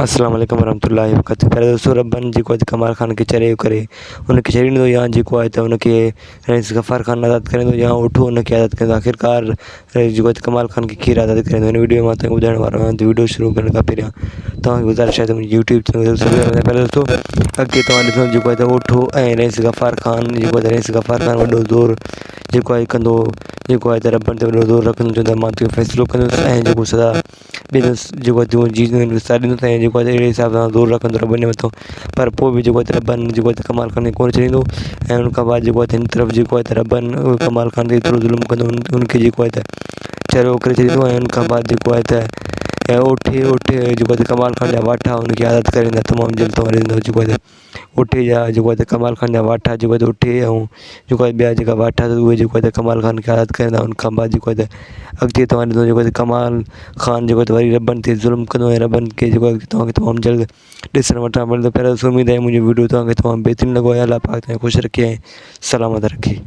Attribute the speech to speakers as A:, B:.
A: السلام عليڪم ورحمة الله وبرڪاته پيارا دوستو ربن جيڪو اڄ ڪمال خان کي چريو ڪري ان کي ڇڏيندو يا جيڪو آهي ته ان کي رئيس غفار خان آزاد ڪريندو يا اوٺو ان کي آزاد ڪريندو آخرڪار جيڪو آهي ڪمال خان کي کير آزاد ڪريندو هن ويڊيو ۾ مان توهان کي ٻڌائڻ وارو آهيان ته ويڊيو شروع ڪرڻ کان پهريان توهان کي گذارش آهي ته منهنجي يوٽيوب چينل سبسڪرائب ڪري پيارا دوستو اڳتي توهان ڏسو جيڪو آهي ته اوٺو ۽ رئيس غفار خان جيڪو آهي رئيس غفار خان وڏو زور جيڪو آهي ڪندو جيڪو آهي ته ربن تي وڏو زور رکندو چوندو مان توکي فيصلو ڪندس ۽ جيڪو سزا ڏيندس جيڪو تون جي سزا ڏيندس ۽ جيڪو آهي اهڙي حساب سان زور رکندو ربن جي مٿان پر پوءِ به جيڪو آهي ربن جيڪو آهي ڪمال خان کي ڪونه ڇڏيندو ۽ ان کان بعد جيڪو آهي هن طرف جيڪو آهي ربن ڪمال خان تي ايترو ظلم ڪندو ان کي جيڪو آهي ته چريو ڪري ڇڏيندو ۽ ان کان بعد جيڪو آهي ته ۽ اوٺي اوٺي جيڪو آهي ڪمال خان جا واٺا ان کي آزاد ڪري ڏيندا تمام جلد توهان ڏسندؤ جيڪو آهي ته اٺي جا جيڪو آهي ته ڪمال خان جا واٺا جيڪو آهي ته اٺي ۽ جيڪو آهي ٻيا جيڪا واٺا اهي جيڪو آهي ته ڪمال خان کي آزاد ڪرائيندا ان کان بعد جيڪو آهي ته اڳتي توهان ڏسو جيڪو آهي ته ڪمال خان جيڪو آهي ته وري ربن تي ظلم ڪندو ۽ ربن کي جيڪو آهي توهان کي تمام جلد ڏسڻ وٽان ملندو پهريون اميد آهي منهنجو وڊيو توهان کي تمام بهترين لڳو آهي الله پاڪ توهان کي خوش رکي ۽ سلامت رکي.